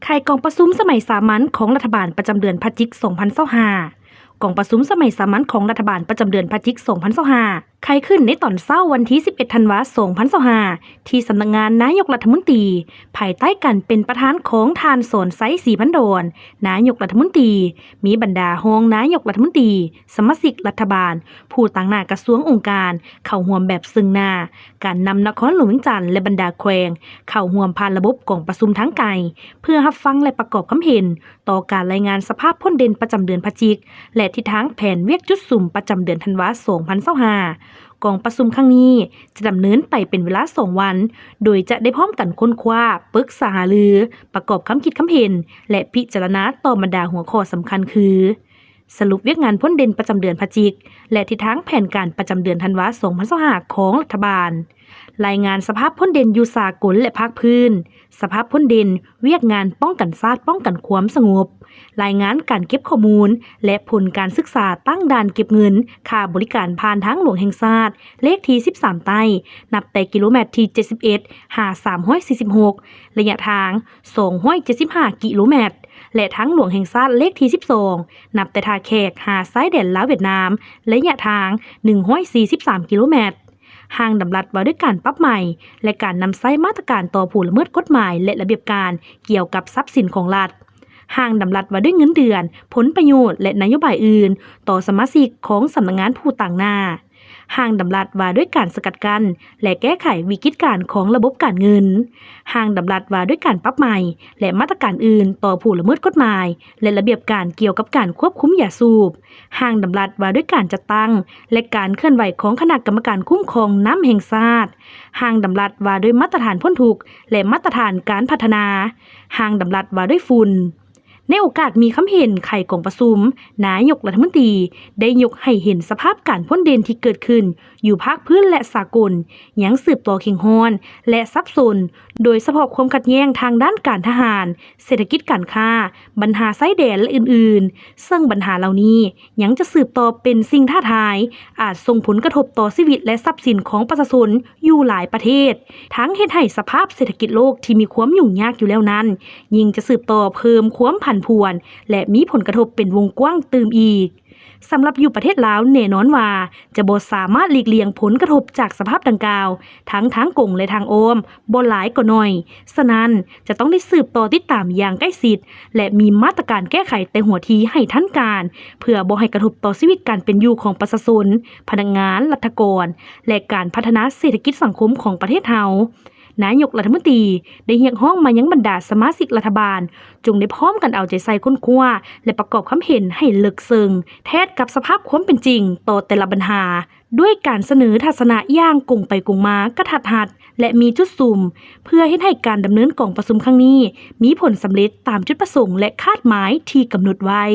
ຂ ກອງປະຊຸມສະໄໝສາມັນຂອງລັດຖະບານປະຈຳເດືອນພະຈິກ ສອງພັນຊາວຫ້າ. ກອງປະຊຸມສະໄໝສາມັນຂອງລັດຖະບານປະຈຳເດືອນພະຈິກ ສອງພັນຊາວຫ້າ ໄຂຂຶ້ນໃນຕອນເຊົ້າວັນທີສິບເອັດ ທັນວາ ສອງພັນຊາວຫ້າ ທີ່ສຳນັກງານນາຍົກລັດຖະມົນຕີ ພາຍໃຕ້ການເປັນປະທານຂອງທ່ານ ສອນໄຊ ສີພັນດອນ ນາຍົກລັດຖະມົນຕີ, ມີບັນດາຮອງນາຍົກລັດຖະມົນຕີ, ສະມາຊິກລັດຖະບານ, ຜູ້ຕາງໜ້າກະຊວງອົງການ ເຂົ້າຮ່ວມແບບເຊິ່ງໜ້າ, ການນຳນະຄອນຫຼວງວຽງຈັນ ແລະ ບັນດາແຂວງ ເຂົ້າຮ່ວມຜ່ານລະບົບກອງປະຊຸມທາງໄກ ເພື່ອຮັບຟັງ ແລະ ປະກອບຄຳເຫັນຕໍ່ການລາຍງານສະພາບຜົນເດັ່ນປະຈຳເດືອນພະຈິກ ແລະ ທິດທາງແຜນວຽກຈຸດສຸມປະຈຳເດືອນທັນວາ ສອງພັນຊາວຫ້າ. ກອງປະຊຸມຄັ້ງນີ້ຈະດຳເນີນໄປເປັນເວລາສອງວັນ, ໂດຍຈະໄດ້ພ້ອມກັນຄົ້ນຄວ້າ, ປຶກສາຫາລື, ປະກອບຄຳຄິດຄຳເຫັນ ແລະ ພິຈາລະນາຕໍ່ບັນດາຫົວຂໍ້ສຳຄັນຄື ສະຫຼຸບວຽກງານພົ້ນເດັ່ນປະຈຳເດືອນພະຈິກ ແລະ ທິດທາງແຜນການປະຈຳເດືອນທັນວາ ສອງພັນຊາວຫ້າ ຂອງລັດຖະບານ, ລາຍງານສະພາບພົ້ນເດັ່ນຢູ່ສາກົນ ແລະ ພາກພື້ນ, ສະພາບພົ້ນເດັ່ນວຽກງານປ້ອງກັນຊາດ, ປ້ອງກັນຄວາມສະຫງົບ, ລາຍງານການເກັບຂໍ້ມູນ ແລະ ຜົນການສຶກສາຕັ້ງດ່ານເກັບເງິນຄ່າບໍລິການຜ່ານທາງຫຼວງແຫ່ງຊາດ ເລກທີສິບສາມໃຕ້ ນັບແຕ່ກິໂລແມັດທີເຈັດສິບເອັດ ຫາ ສາມຮ້ອຍສີ່ສິບຫົກ ໄລຍະທາງ ສອງຮ້ອຍເຈັດສິບຫ້າກິໂລແມັດ ແລະ ທາງຫຼວງແຫ່ງຊາດເລກທີສິບສອງ ນັບແຕ່ທ່າແຂກຫາຊາຍແດນລາວຫວຽດນາມ ໄລຍະທາງ ໜຶ່ງຮ້ອຍສີ່ສິບສາມກິໂລແມັດ. ຮ່າງດຳລັດວ່າດ້ວຍການປັບໃໝ ແລະ ການນຳໃຊ້ມາດຕະການຕໍ່ຜູ້ລະເມີດກົດໝາຍ ແລະ ລະບຽບການກ່ຽວກັບຊັບສິນຂອງລັດ. ຮ່າງດຳລັດວ່າດ້ວຍເງິນເດືອນ, ຜົນປະໂຫຍດ ແລະ ນະໂຍບາຍອື່ນຕໍ່ສະມາຊິກຂອງສຳນັກງານຜູ້ຕາງໜ້າ. ຮ່າງດຳລັດວ່າດ້ວຍການສະກັດກັ້ນ ແລະ ແກ້ໄຂວິກິດການຂອງລະບົບການເງິນ, ຮ່າງດຳລັດວ່າດ້ວຍການປັບໃໝ ແລະ ມາດຕະການອື່ນຕໍ່ຜູ້ລະເມີດກົດໝາຍ ແລະ ລະບຽບການກ່ຽວກັບການຄວບຄຸມຢາສູບ, ຮ່າງດຳລັດວ່າດ້ວຍການຈັດຕັ້ງ ແລະ ການເຄື່ອນໄຫວຂອງຄະນະກຳມະການຄຸ້ມຄອງນ້ຳແຫ່ງຊາດ, ຮ່າງດຳລັດວ່າດ້ວຍມາດຕະຖານພົ້ນທຸກ ແລະ ມາດຕະຖານການພັດທະນາ, ຮ່າງດຳລັດວ່າດ້ວຍຝຸ່ນ. ໃນໂອກາດມີຄຳເຫັນໄຂກອງປະຊຸມ, ນາຍົກລັດຖະມົນຕີໄດ້ຍົກໃຫ້ເຫັນສະພາບການພົ້ນເດັ່ນທີ່ເກີດຂຶ້ນຢູ່ພາກພື້ນ ແລະ ສາກົນ ຍັງສືບຕໍ່ເຄັ່ງຮ້ອນ ແລະ ສັບສົນ, ໂດຍສະເພາະຄວາມຂັດແຍ່ງທາງດ້ານການທະຫານ, ເສດຖະກິດ, ການຄ້າ, ບັນຫາຊາຍແດນ ແລະ ອື່ນໆ, ເຊິ່ງບັນຫາເຫຼົ່ານີ້ຍັງຈະສືບຕໍ່ເປັນສິ່ງທ້າທາຍ, ອາດສົ່ງຜົນກະທົບຕໍ່ຊີວິດ ແລະ ຊັບສິນຂອງປະຊາຊົນຢູ່ຫຼາຍປະເທດ, ທັງເຮັດໃຫ້ສະພາບເສດຖະກິດໂລກທີ່ມີຄວາມຫຍຸ້ງຍາກຢູ່ແລ້ວນັ້ນ ຍິ່ງຈະສືບຕໍ່ເພີ່ມຄວາມຜັນຜວນ ແລະ ມີຜົນກະທົບເປັນວົງກວ້າງຕື່ມອີກ. ສຳລັບຢູ່ປະເທດລາວ ແນ່ນອນວ່າຈະບໍ່ສາມາດຫຼີກລ່ຽງຜົນກະທົບຈາກສະພາບດັ່ງກ່າວ ທັງທາງກົງ ແລະ ທາງອ້ອມ ບໍ່ຫຼາຍກໍໜ້ອຍ. ສະນັ້ນ, ຈະຕ້ອງໄດ້ສືບຕໍ່ຕິດຕາມຢ່າງໃກ້ຊິດ ແລະ ມີມາດຕະການແກ້ໄຂແຕ່ຫົວທີໃຫ້ທັນການ ເພື່ອບໍ່ໃຫ້ກະທົບຕໍ່ຊີວິດການເປັນຢູ່ຂອງປະຊາຊົນ, ພະນັກງານ, ລັດຖະກອນ ແລະ ການພັດທະນາເສດຖະກິດສັງຄົມຂອງປະເທດເຮົາ. ນາຍົກລັດຖະມົນຕີໄດ້ຮຽກຮ້ອງມາຍັງບັນດາສະມາຊິກລັດຖະບານ ຈົ່ງໄດ້ພ້ອມກັນເອົາໃຈໃສ່ຄົ້ນຄວ້າ ແລະ ປະກອບຄຳເຫັນໃຫ້ເລິກເຊິ່ງ ແທດກັບສະພາບຄວາມເປັນຈິງຕໍ່ແຕ່ລະບັນຫາ ດ້ວຍການສະເໜີທັດສະນະຢ່າງກົງໄປກົງມາ, ກະທັດຮັດ ແລະ ມີຈຸດສຸມ, ເພື່ອເຮັດໃຫ້ການດຳເນີນກອງປະຊຸມຄັ້ງນີ້ມີຜົນສຳເລັດຕາມຈຸດປະສົງ ແລະ ຄາດໝາຍທີ່ກຳນົດໄວ້.